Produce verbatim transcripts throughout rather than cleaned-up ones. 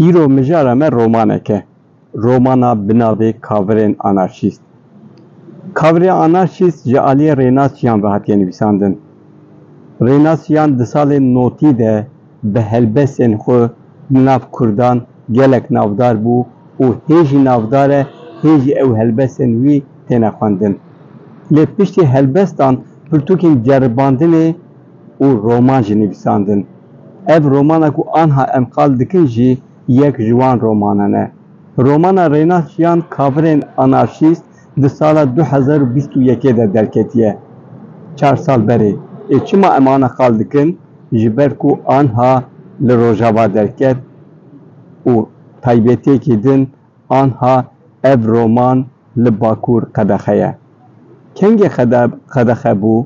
Îro mijara me romanek e. Romana bi navê Kavirên Anarşîst. Kavirên Anarşîst ji aliyê Rênas Çiyan ve hatiye nivîsandin. Rênas Çiyan di salên notî de bi helbestên xwe di nav Kurdan gelek navdar bû û hê jî navdar e, hê jî ew helbestên wî têne xwendin. Lê piştî helbestan pirtûkên ceribandinê û roman jî nivîsandin. Ev romana ku anha em qal dikin jî yek ji wan romanan e. Romana Rênas Çiyan Kavirên Anarşîst di sala du hezar û bîst û yekê de derketiye. Çar sal berê. Ê çima em ana qal dikin? Ji ber ku anha li Rojava derket û taybetiyekî din anha ev roman li Bakur qedexe ye. Kengê qede-, qedexe bû?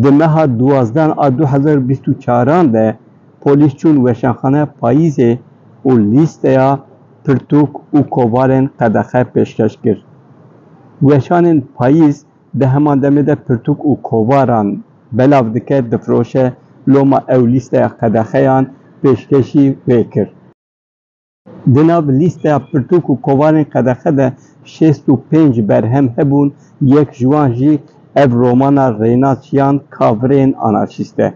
Di meha duwazdeh a du hezar û bîst û çaran de polîs çûn weşanxaneya Payîzê û lîsteya pirtûk û kovarên qedexe pêşkeş kir. Weşanên Payîz di heman demê de pirtûk û kovaran belav dike, difiroşe, loma ew lîsteya qedexeyan pêşkêşî wê kir. Di nav lîsteya pirtûk û kovarên qedexe de şêst û pênc berhem hebûn, yek ji wan jî ev romana Rênas Çiyan Kavirên Anarşîst e.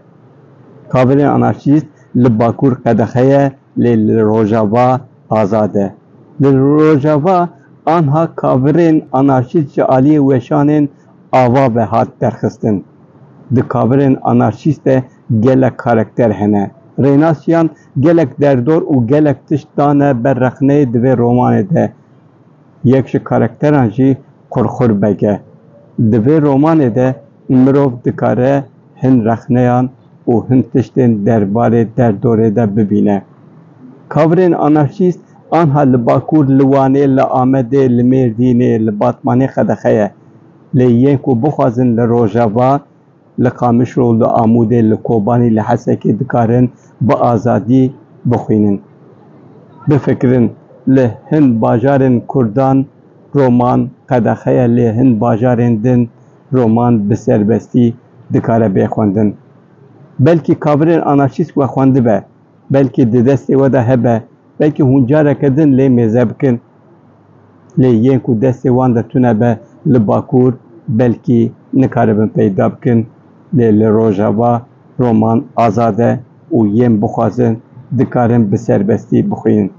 Kavirên Anarşîst li Bakur qedexe ye, lê li Rojava azad e. Li Rojava anha Kavirên Anarşîst ji aliyê weşanên ava ve hat derxistin. Di Kavirên Anarşîst de gelek karakter hene. Rênas Çiyan gelek derdor û gelek tişt dane ber rexneyê di vê romanê de. Yek ji karakteran jî Qurxur Beg e. Di vê romanê de mirov dikare hin rexneyan û hin tiştên derbarê derdorê de bibîne. Kavirên Anarşîst anha li Bakur, li Wanê, li Amedê, li Mêrdînê, li Batmanê qedexe ye. Lê yên ku bixwazin li Rojava, li Qamişlo, li Amûdê, li Kobanî, li Hesekê dikarin bi azadî bixwînin, bifikirin. Li hin bajarên Kurdan roman qedexe ye, lê hin bajarên din roman bi serbestî dikare bê xwendin. Belkî Kavirên Anarşîst we xwendibe, belkî di destê we de hebe, belkî hûn careke din lê mêze bikin. Lê yên ku destê wan de tune be li Bakur, belkî nikaribin peyda bikin. Lê li Rojava roman azad e û yên bixwazin dikarin bi serbestî bixwînin.